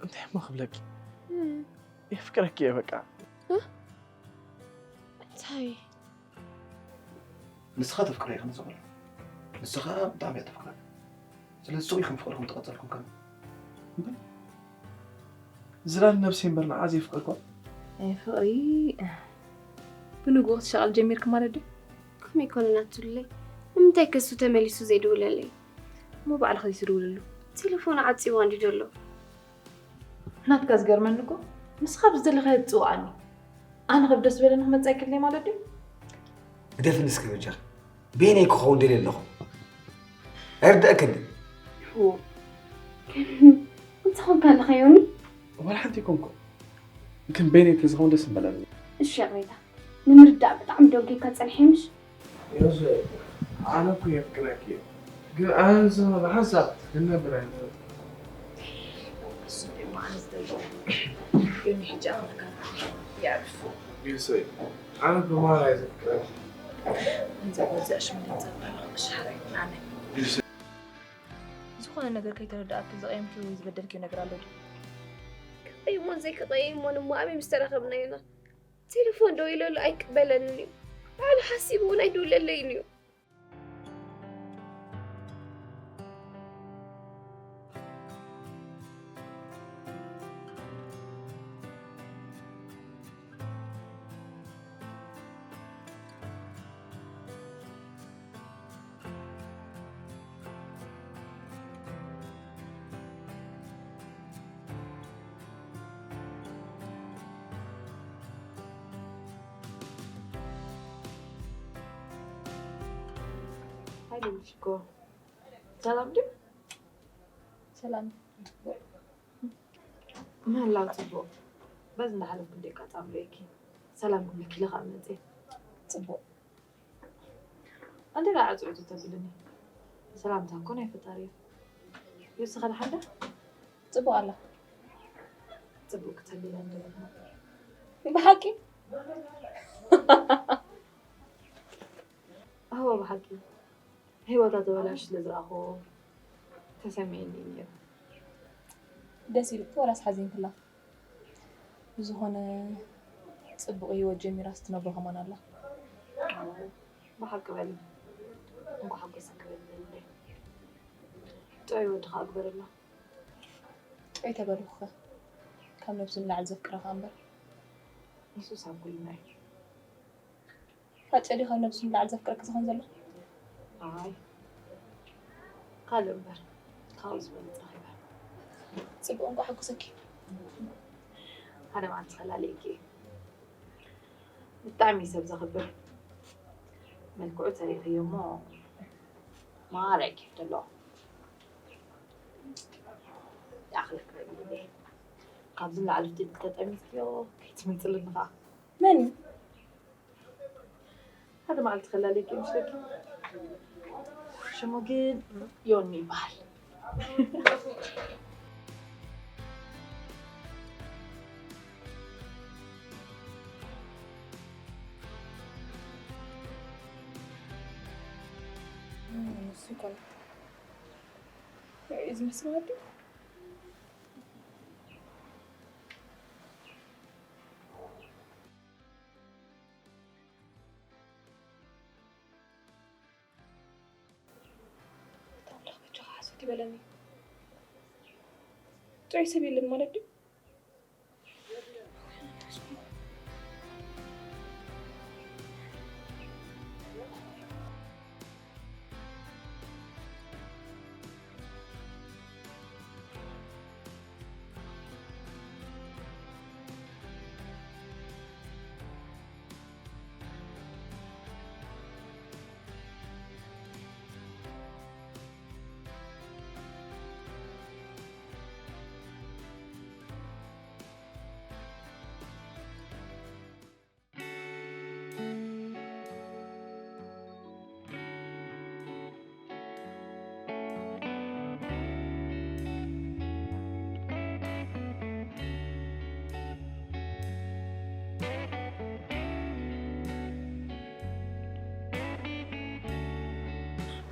እንታይ እሞ ክብለኪ? እም። የፍቅረኪ እየ በቃ። እ? እንታይ? ንስኻ ተፍቅሮ ኢኻ ንዝኾነ ንስኻ ብጣዕሚ እያ ተፍቅረካ። ስለዚ ስቕ ኢኹም ፍቕርኹም ተቐጸልኩም ከም ዝላል ነብሰይ እምበር ንዓ ዘየፍቅርኳ። ኣይ ፍቕሪ ብንግኡ ክትሻቐል ጀሚርክ ማለት ድዩ? ከመይ ኮነ ናቱለይ? ንምንታይ ከሱ ተመሊሱ ዘይድውለለይ? እሞ ባዕልኺ ዲስ ትድውልሉ? ቴሌፎኑ ዓጺዋ እንዲ ዘሎ። ናትካ ዝገርመኒ እኮ ንስኻ ብዝደለኻዮ ትጽውዓኒ። ኣነ ከብ ደስ በለኒ ክመጽእ ኣይክእልን'የ ማለት ድዩ? ግደፍኒ እስከ በጃኺ። በየነይ ክኸውን ደልየ ኣለኹ? ኣይርደእክን። እንታይ ኮንካ ኣለኻ ዮኒ? ዋላ ሓንቲ ኣይኮንኩ። ግን በየነይ ተዝኸውን ደስ ምበለኒ። እሺ ይቕሬታ ንምርዳእ ብጣዕሚ ደንጒካ ጸኒሐ ምሽ? ዮሴ፣ ኣነ እኮ የፍቅረኪ እየ። ግን ኣነ ንስኻ ብሓንሳብ ክንነብር ኣይንኽእል። እሱ ድማ ኣነ ዝደልዮ ዮኒ ሕጂ ኣምላካ የዕርፍ። ዮሴ፣ ኣነ ብማራ እየ ዘፍቅረኪ። እንዛ በዚ ኣሽሙር ዘበለ ሻዕረይ ኣነ ዝኾነ ነገር ከይተረዳእኪ ዝቐየምኪ ወይ ዝበደልኪ ነገር ኣሎ ድዩ? ክቐይሞን ዘይክቐይሞን እሞ ኣበይ ምስ ተራኸብና ኢና? ቴሌፎን ደዊለሉ ኣይቅበለንን እዩ። ባዕሉ ሓሲቡ እውን ኣይድውለለይን እዩ። ሃይ ሉሊትኮ፣ ሰላም ድዩ? ሰላም። ምህላው ጽቡቕ። በዚ እንዳሓለፍኩ እንደ ኣጋጣሚ ርእየኪ ሰላም ክብለኪ ኢለ ከዓ መፅየ። ጽቡቕ። ኣንተ ደኣ ዕፅውቲ ተብልኒ። ሰላምታ እኮ ናይ ፈጣሪ እዩ። ይውስኸ ደሓን ዶ? ጽቡቕ ኣላ። ጽቡቕ ክትህልያ እንደለኻ። ብሓቂ? እወ ብሓቂ። ህይወታ ተበላሹ ስለ ዝረኣኽዎ ተሰሚዑኒ እዩ ነይሩ። ደስ ኢሉኪ ወላስ ሓዚንክላ? ብዝኾነ ጽቡቕ ህይወት ጀሚራስ ትነብሮ ከማን ኣላ። ብሓቂ በሊ። እንኳዕ ሓጎሰኪ በሊ ልበይ። ጥዑይ ወዲ ኸኣ ግበረላ። ጥዑይ ተበልኩኸ ካብ ነብሱ ንላዕሊ ዘፍቅረኻ እምበር። ንሱስ ኣብ ኩልና እዩ። ፋጨ ድዩ ካብ ነብሱ ንላዕሊ ዘፍቅረኪ ዝኾን ዘሎ? ኣይ ካልእ እምበር ካብኡ ዝበልጽ ረኺበ። ጽቡቕ እንቋዕ ሓጎሰኪ። ሓደ መዓልቲ ከላልየኪ እየ። ብጣዕሚ እዩ ሰብ ዘኽብር። መልክዑ ተሪኽዮ እሞ ማራ እዩ ኬፍ ዘለዎ። ይኣኽለኪ በሊ። ካብዚ ንላዕሊ ፍትልኪ ተጠሚትክዮ ከይትመልስልኒ ኸኣ። መን እዩ? ሓደ መዓልቲ ከላልየኪ እየ ምስለኪ። ሽሙ ግን ዮኒ ይበሃል። ንሱ ይኮነ እዚ መስል ወዲ ኣምላኽ በጃኻ ሓሶት ይበለኒ። ጥዑይ ሰብ የለን ማለት ድዩ?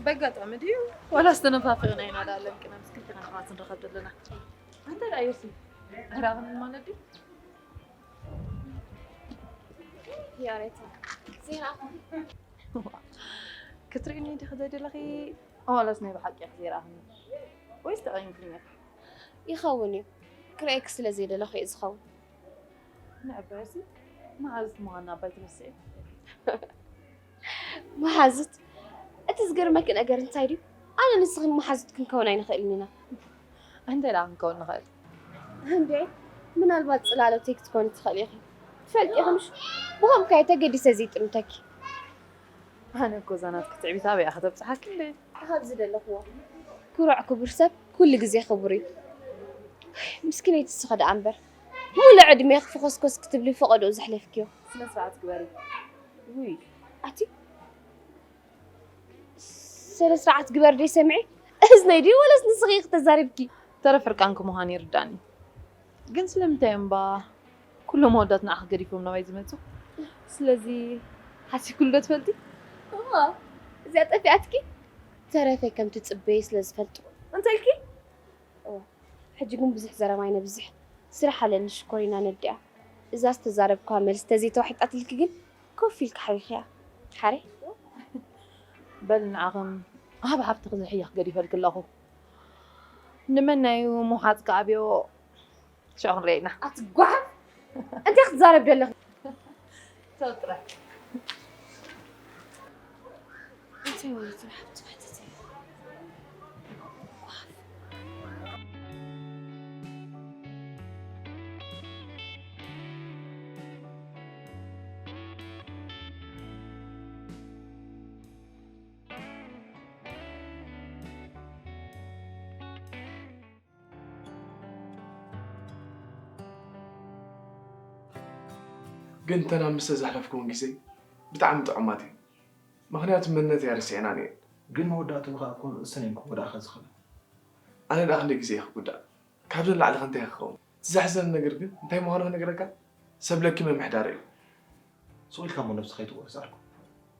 በጋጣሚ ድዩ ዋላስ ተነፋፊቕና ኢና? ደኣ ለምቅና ምስ ክልተ ከንፈራት ንረኸብ ዘለና። ኣንተ ደኣ ዮሲ፣ ኣይረኣኽንን ማለት ድዩ? ያሬታ፣ ዘይረኣኹ። ክትርእይኒ ዲኺ ዘይደለኺ? ዋላስ ናይ ብሓቂ ኢኺ ዘይረኣኽኒ? ወይስ ተቐይምክኒ ኢኺ? ይኸውን እዩ። ክርእየኪ ስለ ዘይደለኹ እዩ ዝኸውን። ንዕበሲ፣ መሓዙት ምዃንና እባ ኣይትረስዒ። መሓዙት? እቲ ዝገርመኪ ነገር እንታይ ድዩ? ኣነ ንስኽን መሓዙት ክንከውን ኣይንኽእልን ኢና። እንታይ ደኣ ክንከውን ንኽእል? እንዴ፣ ምናልባት ጽላሎተይ ክትኮኒ ትኽእሊ ኢኺ። ትፈልጢ ኢኺ ምሽ? ብኸምኡ ከኣ ተገዲሰ ዘይጥምተኪ። ኣነ እኮ እዛ ናትኪ ትዕቢት ኣበይ እያ ከተብጽሓኪ እንዴ? ኣብዚ ዘለኽዎ። ኩሩዕ ክቡር ሰብ ኩሉ ግዜ ክቡር እዩ። ምስኪነይቲ ንስኺ ደኣ እምበር። ሙሉእ ዕድሜኺ ፍኾስኮስ ክትብሊ ፈቐዶኡ ዘሕለፍክዮ። ስነ ስርዓት ግበሪ። ውይ። ኣቲ ስነ ስርዓት ግበር ደይ ሰምዒ? እዝነይ ድዩ ወለስ ንስኺ ኢኺ ተዛሪብኪ? ተረፍ ሕርቃንኪ ምዃኑ ይርዳኒ። ግን ስለምንታይ እምባ ኩሎም ኣወዳት ንዓኺ ገዲፎም ናባይ ዝመጹ? ስለዚ ሓሲብክሉ ዶ ትፈልጢ? እዋ፣ እዚኣ ጠፊኣትኪ? ተረፈይ ከም ትጽበዪ ስለ ዝፈልጡ። እንታይ ኢልኪ? እዋ፣ ሕጂ ግን ብዙሕ ዘረባ ኣይነብዝሕ። ስራሕ ኣለኒ ሽኮሪና ነዲኣ። እዛ ዝተዛረብክዋ መልሲ ተዘይተዋሒጣትልኪ ግን ኮፍ ኢልኪ ሓቢኽያ። ሓረይ? በል ንዓኽን ኣብ ሓፍትኺ ዝሕየኽ ገዲፈልኪ ኣለኹ። ንመናዩ ምውሓጥ ክኣብዮ ሽዑ ክንሪኦ ኢና። ኣቲ ጓሓፍ! እንታይ ክትዛረብ ደለኺ? ተው ጥራይ። እንታይ ወይትን ሓብቲ ፈተተ? ጓሓፍ። ግን እተን ኣብ መስተ ዘሕለፍኩወን ግዜ ብጣዕሚ ጥዑማት እየን። ምኽንያቱ መንነተይ ኣረሲዐናን እየን። ግን መወዳእትኡ ኸኣ እኮ ንእሰን እየን ክጎድኣኻ ዝኽእላ። ኣነ ደኣ ክንደይ ግዜ እየ ክጉዳእ? ካብዚ ንላዕሊ ከ እንታይ እየ ክኸውን? እቲ ዘሕዝን ነገር ግን እንታይ ምዃኑ ክነግረካ? ሰብ ለኪመ ምሕዳረይ እዩ። ሱቕ ኢልካ እሞ ነብስኻ ኣይትቑረጽ ዓርኩ።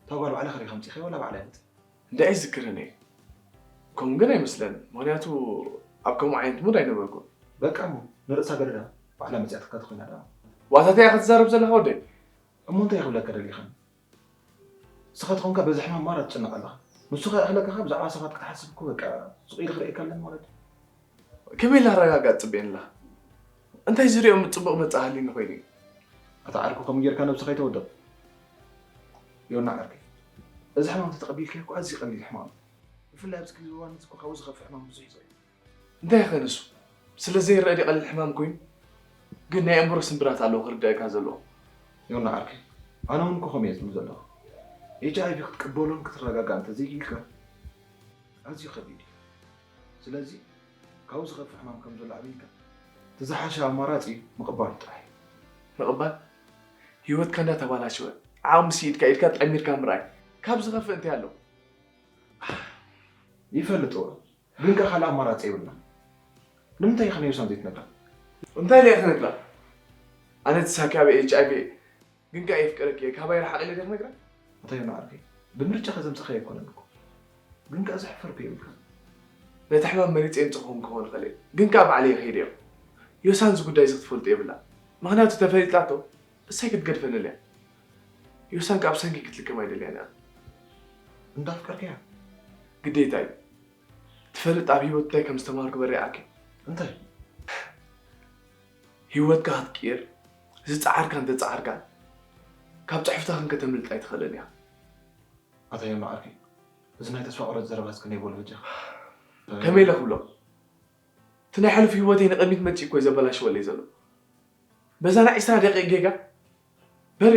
እታ ጓል ባዕልኻ ዲኻ ኣምጺኻያ ዋላ ባዕላ እያ መጺኣ? እንድዒ ኣይዝክርን እየ። ከምኡ ግን ኣይመስለንን። ምኽንያቱ ኣብ ከምኡ ዓይነት ሙድ ኣይነበርኩን። በቃ እሞ ንርእሳ ገደዳ ባዕላ መጺኣትካ ትኾይና ደኣ። ዋታተይ ኢኻ ትዛረብ ዘለኻ ወደይ? እሞ እንታይ ክብለካ ደሊኻኒ? ንስኻ ተኾንካ በዚ ሕማም ማራ ትጭነቕ ኣለኻ። ንሱ ከይኣኽለካ ከኣ ብዛዕባ ሰባት ክትሓስብ እኮ በቃ ሱቕ ኢሉ ክርእየካ ኣለኒ ማለት እዩ። ከመይ ኢላ ክረጋጋእ ትጽበየኒ ኣለኻ? እንታይ ዝሪኦ ጽቡቕ መጻኢ ሃልዩኒ ኮይኑ እዩ? ኣታ ዓርኩ ከምኡ ጌርካ ነብስኻ ኣይተወድቕ። ዮና ዓርከይ፣ እዚ ሕማም እንተተቐቢልካዮ እኮ ኣዝዩ ቀሊል ሕማም እዩ። ብፍላይ ኣብዚ ክሊ እዋን እዚ እኮ ካብኡ ዝኸፍእ ሕማም ብዙሕ እዩ ዘሎ። እንታይ ኸ ንሱ? ስለ ዘይረኣ ድዩ ቀሊል ሕማም ኮይኑ? ግን ናይ ኣእምሮ ስምብራት ኣለዎ ክርደኣካ ዘለዎ። ዮና ዓርከይ፣ ኣነ እውን እኮ ከምኡ እየ ዝብል ዘለኹ። ኤች ኣይ ቪ ክትቅበሎን ክትረጋጋእ እንተዘይክኢልካ ኣዝዩ ከቢድ እዩ። ስለዚ ካብኡ ዝኸፍእ ሕማም ከም ዘሎ ኣሚንካ እቲ ዝሓሸ ኣማራጺ ምቕባል ጥራሕ እዩ። ምቕባል? ህይወትካ እንዳተባላሸወ፣ ዓቕሚ ስኢንካ ኢድካ ጠሚርካ ምርኣይ ካብ ዝኸፍእ እንታይ ኣሎ? ይፈልጥዎ፣ ግን ከ ካልእ ኣማራጺ የብልና። ንምንታይ ኢኻ ንዮሳን ዘይትነግራ? እንታይ ኢለ እየ ክነግራ? ኣነ ተሳኪ ኣብ ኤች ኣይ ቪ ግን ከኣ የፍቅረኪ እየ፣ ካባይ ርሓቕ ኢለ ድየ ክነግራ? ኣታ ዮና ዓርከይ፣ ብምርጫኻ ዘምጻኻዮ ኣይኮነን እኮ። ግን ከኣ ዘሕፍር እኮ የብልካን። ነቲ ሕማም መሪጸ የምጽእኹም ክኸውን ይኽእል እየ፣ ግን ከኣ ባዕለይ እየ ክኸይድ እየ። ዮሳን እዚ ጉዳይ እዚ ክትፈልጦ የብላን። ምኽንያቱ ተፈሊጣቶ እሳይ ክትገድፈኒ እያ። ዮሳን ከኣ ብሰንኪ ክትልከም ኣይደልያን እያ። እንዳፍቀርካያ? ግዴታ እዩ። ትፈልጥ ኣብ ህይወት እንታይ ከም ዝተማሃርኩ በሪኣኪ። እንታይ? ህይወትካ ክትቅይር ዝጸዓርካን ተጻዓርካን ካብ ጽሑፍታ ክንከተምልጥ ኣይትኽእልን ኢኻ። ኣታ ዮና ዓርከይ፣ እዚ ናይ ተስፋ ቁረጽ ዘረባ እስከ ነይበሎ በጃኻ። ከመይ ኢለ ክብሎ? እቲ ናይ ሕሉፍ ህይወተይ ንቕድሚት መጺኡ እኮ እዩ ዘበላሽወለይ ዘሎ። በዛ ናይ ዕስራ ደቂቕ ጌጋ በሬ፣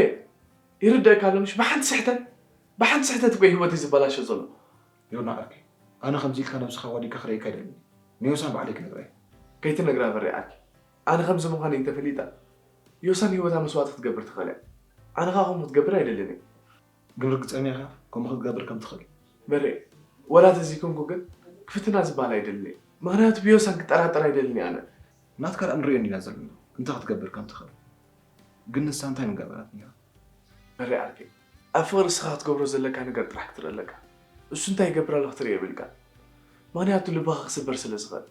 ይርደእካ ኣሎ ምሽ? ብሓንቲ ስሕተት፣ ብሓንቲ ስሕተት እኮ እዩ ህይወተይ ዝበላሾ ዘሎ። ዮና ዓርከይ፣ ኣነ ከምዚ ኢልካ ነብስኻ ዋዲካ ክርእየካ ኣይደልን። ንዮሳን ባዕለይ ክነግራ እየ። ከይትነግራ በሬ ዓርከይ። ኣነ ከምዚ ምዃነይ እንተፈሊጣ፣ ዮሳን ህይወታ መስዋእቲ ክትገብር ትኽእል እያ። ኣነ ኸኣ ከምኡ ክትገብር ኣይደልን እየ። ግን ርግጸኛ ኢኻ ከምኡ ክትገብር ከም ትኽእል? በሬ፣ ወላ ተዘይኮንኩ ግን ክፍትና ዝበሃል ኣይደልን እየ። ምኽንያቱ ብዮሳን ክጠራጠር ኣይደልን እየ ኣነ። ናትካ ደኣ ንርእዮ እንዲና ዘለና፣ እንታይ ክትገብር ከም ትኽእል። ግን ንሳ እንታይ ምገበረት ነይራ? በሬ ዓርከይ፣ ኣብ ፍቕሪ እስኻ ክትገብሮ ዘለካ ነገር ጥራሕ ክትርኢ ኣለካ። እሱ እንታይ ይገብር ኣሎ ክትርኢ የብልካን። ምኽንያቱ ልብኻ ክስበር ስለ ዝኽእል።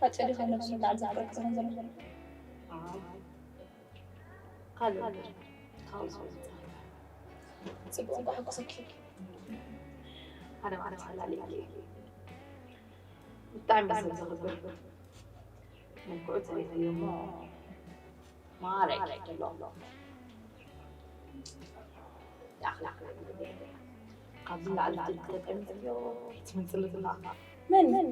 ፋጨ ዲኻ ነብሱ ንላዕሊ ዘፍቅረኪ ዝኾን ዘሎ? ካልእ ካልእ ካብኡ ዝበልጸ። ጽቡቕ፣ እንቋዕ ሓጎሰኪ። ሓደ መዓልቲ ሓላልኪ። ብጣዕሚ ሰብ ዘኽብር። መልክዑ ተሪፈዮ እሞ ማራ ይከይድ ኣሎ። ያኽ፣ ያኽ፣ ያኽ። ካብዚ ንላዕሊ ክትጠምዝዮ ትምንጽልትና። መን?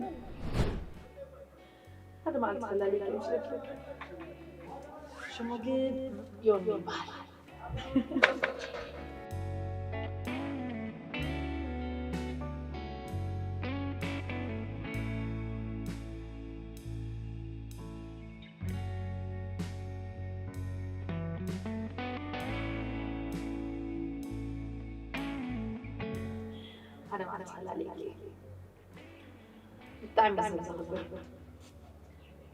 ሓደ መዓልቲ ፈላሊኪ ይመስለኪ? ሽሙ ግን ዮኒ ይበሃል። ሓደ መዓልቲ ፈላሊኪ። ብጣዕሚ ሰብ ዘኽብር።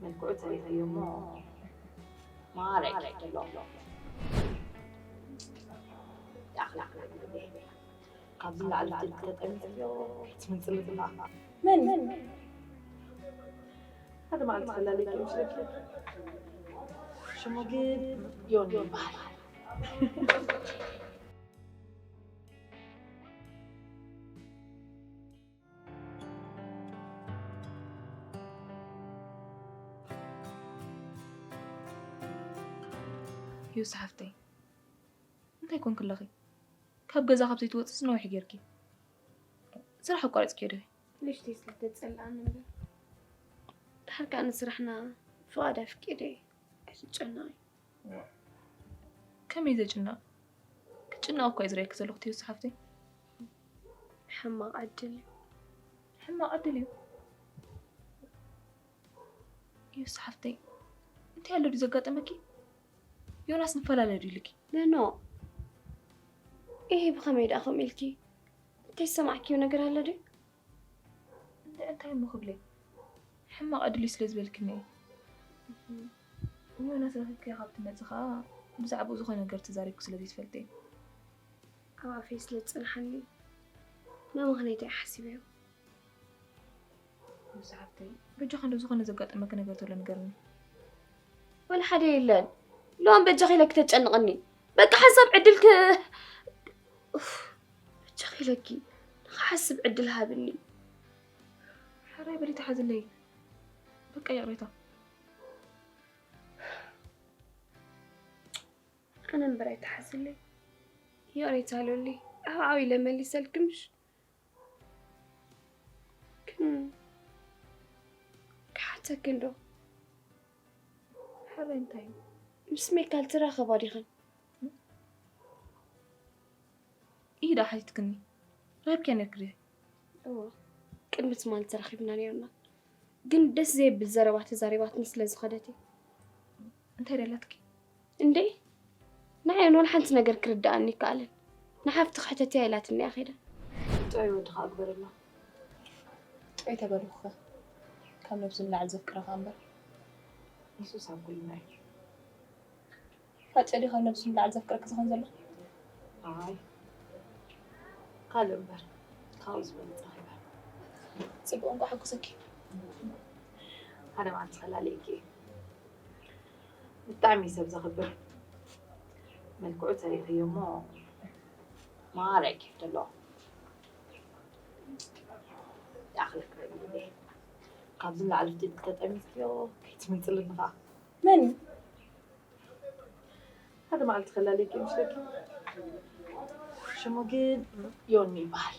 መልክዑ ተሪፈዮ እሞ ማራ ይከይድ ኣሎ። ያኽ፣ ያኽ፣ ያኽ። ካብዚ ንላዕሊ ክትጠምዝዮ ትምንጽልትና። መን? ሓደ መዓልቲ ፈላሊኪ ይመስለኪ? ሽሙ ግን ዮኒ ይበሃል። ዮስ ሓፍተይ፣ እንታይ ኮንኪ ኣለኺ? ካብ ገዛ ካብ ዘይትወጽእስ ነዊሕ ጌርኪ። ስራሕ ኣቋሪጽኪ ዶ? ንእሽተይ ስለ ተጸልኣኒ እምበር። ድሓር ከኣ ንስራሕና ፍቓድ ኣፍቂደ እየ። ኣይትጨነቒ። ከመይ ዘጭንቕ? ክጭነቕ እኮ እየ ዝርእየኪ ዘለኹ ዮስ ሓፍተይ። ሕማቕ ዕድል እዩ። ሕማቕ ዕድል እዩ? ዮስ ሓፍተይ፣ እንታይ ኣሎ ድዩ ዘጋጠመኪ? ዮናስ ንፈላለ ድዩ ኢሉኪ? ነኖ፣ ኢሂ፣ ብኸመይ ደኣ ከምኡ ኢልኪ? እንታይ ዝሰማዕክዮ ነገር ኣሎ ድዩ? እንደ እንታይ እሞ ክብለይ? ሕማቕ ዕድል እዩ ስለ ዝበልክኒ እየ። ዮናስ ረኺብክዮ ካብ ትመጺ ኸኣ ብዛዕባኡ ዝኾነ ነገር ተዛሪብኪ ስለ ዘይትፈልጢ እየ። ኣብ ኣፈይ ስለ ዝጸንሓኒ መምኽነይቲ ኣይሓስብዮ። ዮስ ሓፍተይ፣ በጃኺ እንዶ ዝኾነ ዘጋጠመኪ ነገር ተሎ ንገርኒ። ወላ ሓደ የለን። ሎሚ በጃኺ ኢለኪ ተጨንቕኒ። በቃ ሓንሳብ ዕድል ክ-፣ ኡፍ፣ በጃኺ ኢለኪ ንኽሓስብ ዕድል ሃብኒ። ሕራይ በሊ ተሓዝለይ። በቃ ይቕሬታ። ኣነ እምበር ኣይተሓዝለይ። ይቕሬታ ሉሊ። ኣብ ዓው ኢለ መሊሰልኪ ምሽ? ግን ክሓተኪ እንዶ። ሕራይ እንታይ እዩ? ምስ ሜካል ትራኸባ ዲኽን? ኢዳ ሓቲትክኒ። ረኺብኪያ ነይርኪ ድየ? እወ። ቅድሚ ትማሊ ተራኺብና ነይርና። ግን ደስ ዘየብል ዘረባ ተዛሪባትኒ ስለ ዝኸደት እየ። እንታይ ደላትኪ? እንዴ? ንዓይ እውን ሓንቲ ነገር ክርድኣኒ ይከኣልን። ንሓፍቲ ክሕተትያ ኢላትኒ እያ ኸይዳ። ጥዑይ ወዲ ኸኣ ግበረላ። ጥዑይ ተበልኹኸ። ካብ ነብሱ ንላዕሊ ዘፍቅረኻ እምበር። የሱስ ኣብ ጎይና እዩ። ፋጨ ድዩ ካብ ነብሱ ንላዕሊ ዘፍቅረኪ ዝኾን ዘሎ? ኣይ፣ ካልእ እምበር፣ ካብኡ ዝበለጸ ኸይበል። ጽቡቕ፣ እንቋዕ ሓጎሰኪ። ሓደ መዓልቲ ኸላልየኪ እየ። ብጣዕሚ ሰብ ዘኽብር። መልክዑ ተሪፈዮ እሞ ማራ ኬፍ ዘለዎ። ይኣኽለኪ በሊ። ካብዚ ንላዕሊ ክትጠሚዝክዮ ከይትምንጥልኒ ኸኣ። መን? ሓደ መዓልቲ ከላልየኪ እየ ምስለኪ። ሽሙ ግን ዮኒ ይበሃል።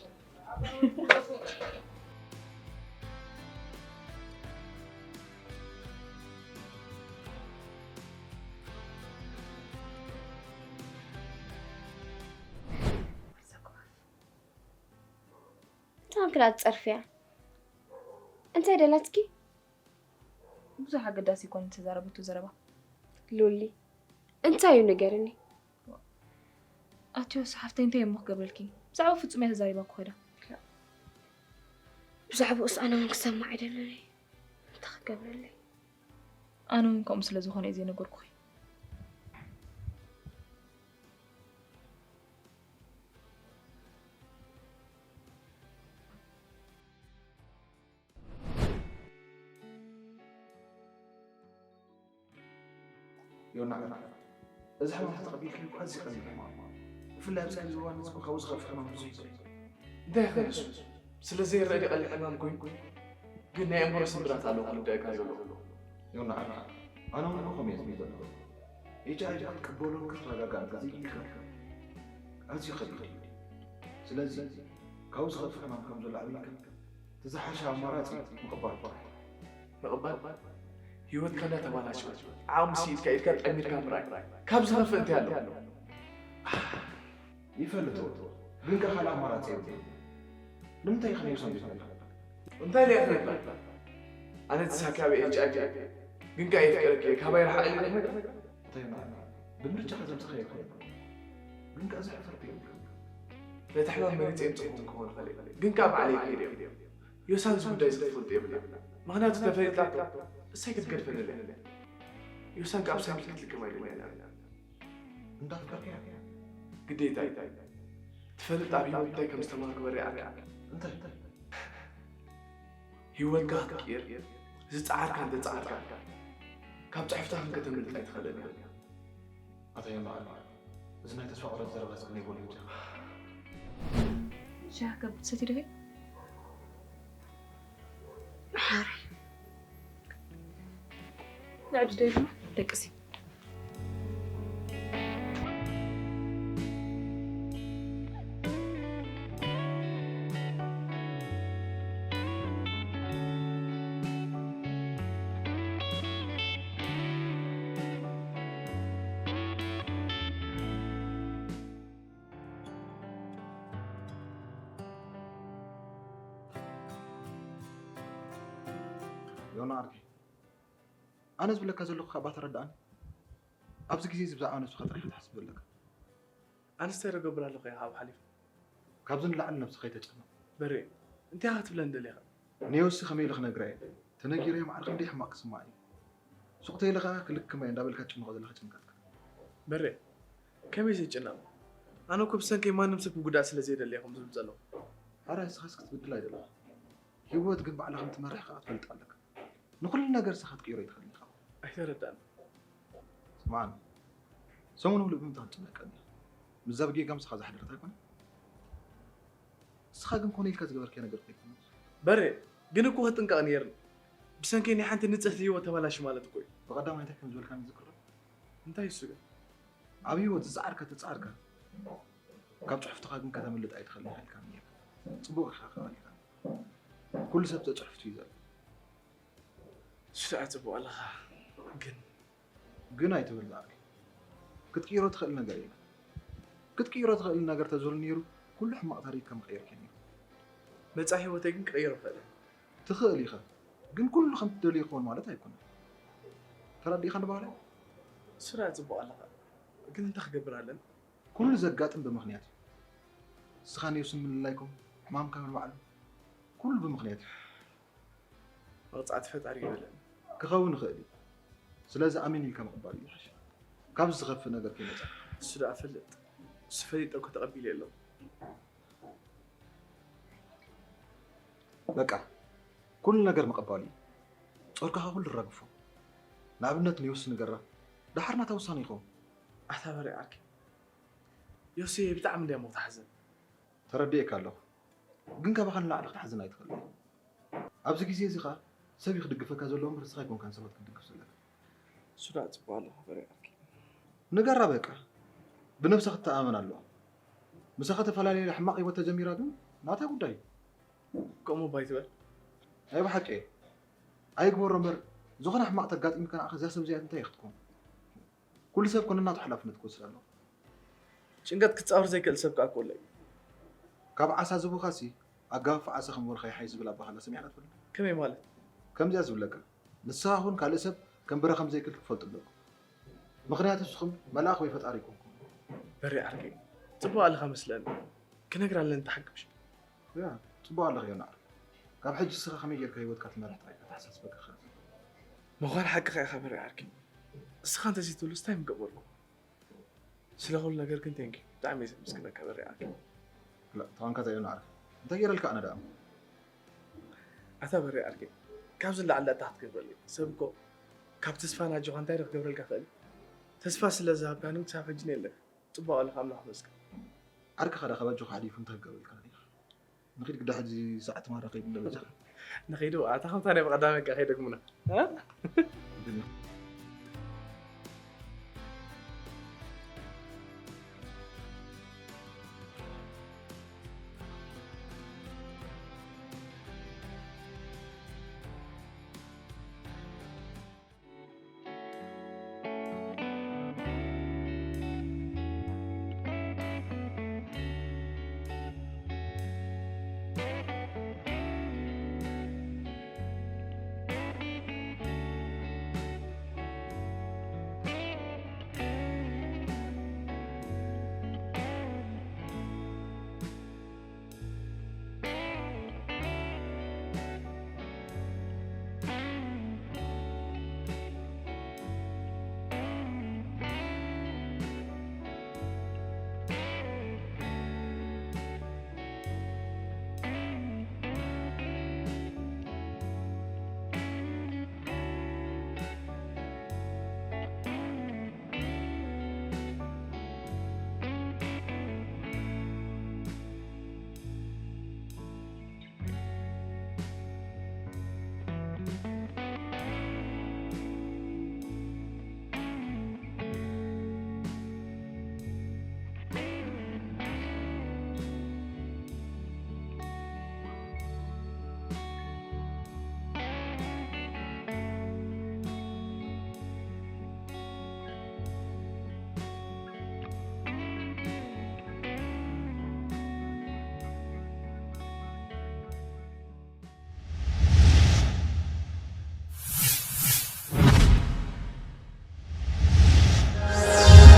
እታ ክላ ትጸርፍያ። እንታይ ደላትኪ? ብዙሕ ኣገዳሲ ይኮን ዝተዛረበቶ ዘረባ። ሉሊ፣ እንታይ እዩ ንገርኒ? ኣትዮ ሓፍተይ፣ እንታይ እሞ ክገብረልኪ? ብዛዕባ ፍጹም እያ ተዛሪባ እኮ ከይዳ። ብዛዕባኡስ ኣነ እውን ክሰማዕ ኣይደልን እየ። እንታይ ክገብረለይ? ኣነ እውን ከምኡ ስለ ዝኾነ እየ ዘይነገርኩኺ። ዮና፣ እዚ ሕማም ተቐቢልክዮ እኮ ኣዝዩ ቀሊል ሕማም እዩ። ብፍላይ ኣብዚ ሕዚ እዋን ንሱ ካብኡ ዝኸፍእ ሕማም ብዙሕ እዩ። እንታይ ይኽእል እሱ? ስለ ዘይረአ ድዩ ቀሊል ሕማም ኮይኑ? ግን ናይ ኣእምሮ ስምብራት ኣለዎ ክርዳእካ ዘሎ። ዮና፣ ኣነ እውን ከምኡ እየ ዝብል ዘለኹ። ኤች ኣይ ቪ ክትቅበሎን ክትረጋጋእን እንተዘይክኢልካ ኣዝዩ ከቢድ እዩ። ስለዚ ካብኡ ዝኸፍእ ሕማም ከም ዘሎ ኣሚንካ እቲ ዝሓሸ ኣማራጺ ምቕባል ጥራሕ። ምቕባል? ህይወትካ እንዳተባላሸወት፣ ዓቕሚ ስኢትካ ኢድካ ጠሚርካ ምርኣይ። ካብ ዝኸፍእ እንታይ ኣሎ? ይፈልጦ፣ ግን ከ ካልእ ኣማራጺ የብሉን። ንምንታይ ኢኻ ነብሶም ዘይትፈልጥ? እንታይ ኢለ እየ ክነግራ? ኣነ ተሳካቢ ኤች ኣይ ቪ እየ፣ ግን ከ የፍቅረኪ እየ፣ ካባይ ርሓቕ ኢለ ዶ ክነግራ? እንታይ ማለት? ብምርጫኻ ዘምጽኻዮ ኣይኮነን። ግን ከ እዚ ሕፍረት የብሉን። ነቲ ሕማም መሪጸ የምጽእኩም ክኸውን ይኽእል እየ፣ ግን ከ ባዕለይ ይኸይድ እየ። ዮሳን እዚ ጉዳይ እዚ ክትፈልጦ የብላን። ምኽንያቱ ተፈሊጣቶ እሳይ ክትገድፈኒ እያ። ዮሳን ከ ኣብ ሳንኪ ክትልክም ኣይደልያን እያ። እንዳፍቀርክያ? ግዴታ እዩ። ትፈልጥ ኣብ ህይወት እንታይ ከም ዝተማሃርኩ በሪኣካ። እንታይ? ህይወትካ ክትቅይር ዝጸዓርካ እንተጸዓርካ፣ ካብ ጽሕፍታ ክንከተምልጥ ኣይትኽእልን ኢኻ። ኣታ የማል፣ እዚ ናይ ተስፋ ቁረጽ ዘረባ ዝቅነ ይበሉ እንጂ። ሻሂ ከብድ ሰቲ ዶ? ንዕዲ ደይብና ደቅሲ። ዮና ዓርከይ፣ ኣነ ዝብለካ ዘለኹ ካባ ተረዳእኒ። ኣብዚ ግዜ እዚ ብዛዕባ ነብስኻ ጥራሕ ክትሓስብ ዘለካ። ኣነስ እንታይ ዶ ገብር ኣለኹ እየ ካብኡ ሓሊፈ? ካብዚ ንላዕሊ ነብስኻ ኣይተጨንቕ። በሬ፣ እንታይ ኢኻ ክትብለኒ ደሊኻ? ንዮሲ ከመይ ኢለ ክነግራ እየ? ተነጊረዮ ማዕረ ክንደይ ሕማቕ ክስማዕ እዩ። ሱቕ ተይለ ኸኣ ክልክማ እየ እንዳበልካ ትጭንቖ ዘለኻ ጭንቀትካ። በሬ፣ ከመይ ዘይጭነቕ? ኣነ እኮ ብሰንከይ ማንም ሰብ ክጉዳእ ስለ ዘይደሊ እየ ከምኡ ዝብል ዘለኹ። ኣረ ንስኻስ ክትብድል ኣይደለኻ። ህይወት ግን ባዕላ ከም ትመርሕ ከኣ ክትፈልጥ ኣለካ። ንኹሉ ነገር ንስኻ ክትቅይሮ ኣይትኽእልን ኢኻ። ኣይተረዳእን። ስምዓኒ፣ ሰሙን ሙሉእ ብምንታይ ክትጭነቅ ቀንያ? ምስዛ ብጌጋ ምሳኻ ዝሓደረት ኣይኮነን? ንስኻ ግን ኮነ ኢልካ ዝገበርካዮ ነገር ከይኮነ። በሬ፣ ግን እኮ ክጥንቀቕ ነይርኒ። ብሰንከይ ናይ ሓንቲ ንጽህቲ ህይወት ተባላሽ ማለት እኮ እዩ። ብቐዳማይ እንታይ ከም ዝበልካኒ ትዝክሮ? እንታይ እሱ ግን? ኣብ ህይወት ዝጸዓርካ ተጻዕርካ፣ ካብ ጽሑፍትኻ ግን ከተምልጥ ኣይትኽእልን ኢኻ ኢልካኒ ነይርካ። ጽቡቕ ኢኻ ከኣ ኢልካኒ። ኩሉ ሰብ ተጽሕፍቱ እዩ ዘሎ። እሱ ደኣ ጽቡቕ ኣለኻ፣ ግን ግን ኣይትበል ዝኣክል። ክትቅይሮ ትኽእል ነገር የለን። ክትቅይሮ ትኽእል ነገር ተዝህሉ ነይሩ፣ ኩሉ ሕማቕ ታሪኽካ ምቐየርካዮ ነይሩ። መጻኢ ህይወተይ ግን ክቕይሮ እኽእል እየ። ትኽእል ኢኻ፣ ግን ኩሉ ከም ትደልዮ ክኸውን ማለት ኣይኮነን። ተረዲእኻኒ ባህላይ? እሱ ደኣ ጽቡቕ ኣለኻ፣ ግን እንታይ ክገብር ኣለኒ? ኩሉ ዘጋጥም ብምኽንያት እዩ። ንስኻን ዮስን ምልላይኩም፣ ሕማምካ ንባዕሉ፣ ኩሉ ብምኽንያት እዩ። መቕጻዕቲ ፈጣሪ ይበለኒ። ክኸውን ይኽእል እዩ። ስለዚ ኣሜን ኢልካ ምቕባል እዩ ዝሓሸ። ካብዚ ዝኸፍእ ነገር ከይመጻ። እሱ ደኣ ፈልጥ። እሱ ፈሊጠ እኮ ተቐቢለ ኣለኹ። በቃ፣ ኩሉ ነገር ምቕባል እዩ። ጾርካኻ ኩሉ ረግፎ። ንኣብነት ንዮሲ ንገራ። ደሓር ናታ ውሳነ ይኸውን። ኣታ በሬ ዓርከይ። ዮሲ ብጣዕሚ እንድያ እሞ ትሓዝን። ተረዲኤካ ኣለኹ። ግን ካባኻ ንላዕሊ ክትሓዝን ኣይትኽእልን። ኣብዚ ግዜ እዚ ኸኣ ሰብ እዩ ክድግፈካ ዘለዎ እምበር ንስኻ ኣይኮንካን ሰባት ክትድግፍ ዘለካ። እሱ ደኣ ጽቡቕ ኣለኻ በሬ ዓርከይ። ንገራ በቃ። ብነብሳ ክትተኣማመን ኣለዋ። ምሳኻ ተፈላለያ ሕማቕ ህይወት ተጀሚራ ግን ናታ ጉዳይ እዩ። ከምኡ እባ ኣይትበል። ናይ ብሓቂ እየ። ኣይግበሮ እምበር ዝኾነ ሕማቕ ተጋጢምካ ንዓኻ እዛ ሰብ እዚኣ እንታይ ኢኻ ክትከውን? ኩሉ ሰብ ኮነ ናቱ ሓላፍነት ክወስድ ኣለዎ። ጭንቀት ክጻወር ዘይክእል ሰብ ከኣ ክህሉ እዩ። ካብ ዓሳ ዝቡኻሲ ኣጋፍፍ ዓሳ ከም ወርኻ ይሓይሽ ዝብል ኣባህላ ሰሚዕካ ትፈልጥ? ከመይ ማለት? ከምዚኣ ዝብለካ፣ ንስኻ ኹን ካልእ ሰብ ከንብረ ከም ዘይክእል ክትፈልጡ ኣለኩም። ምኽንያቱ ንስኹም መልኣኽ ወይ ፈጣሪ ኣይኮንኩም። በሬ ዓርከይ፣ ጽቡቕ ኣለኻ መስለኒ። ክነግራ ኣለኒ ተሓግሽ። ያ፣ ጽቡቕ ኣለኻ ዮና ዓርከይ። ካብ ሕጂ ንስኻ ከመይ ጌርካ ህይወትካ ትመርሕ ጥራይ ከተሓሳስበካ ክኽእል። ምዃን ሓቅኻ ኢኻ በሬ ዓርከይ። ንስኻ እንተዘይትህሉስ እንታይ ምገበርኩ? ስለ ኩሉ ነገር ግን ቴንኪ ብጣዕሚ እየ ዘመስግነካ በሬ ዓርከይ። ላ ተኾንካ እንታይ ዮና ዓርከይ እንታይ ገይረልካ ኣነ ደኣ? ኣታ በሬ ዓርከይ ካብዚ ንላዕሊ እንታይ ክትገብረለይ? ሰብ እኮ ካብ ተስፋ ናጆኻ እንታይ ዶ ክገብረልካ ክእል? ተስፋ ስለ ዝሃብካኒ ክሳብ ሕጂ የለን። ጽቡቕ ኣለካ፣ ኣምላኽ ይመስገን። ዓርክኻ ዳ ካብ ኣጆኻ ሓሊፉ እንታይ ክገብረልካ ዲኻ? ንኺድ ግዳ ሕጂ ሰዓት ማራ ከይድ እንዶ በጃኻ። ንኺዱ ኣታ ከምታ ናይ ብቐዳመ ከ ከይደግሙና። እ?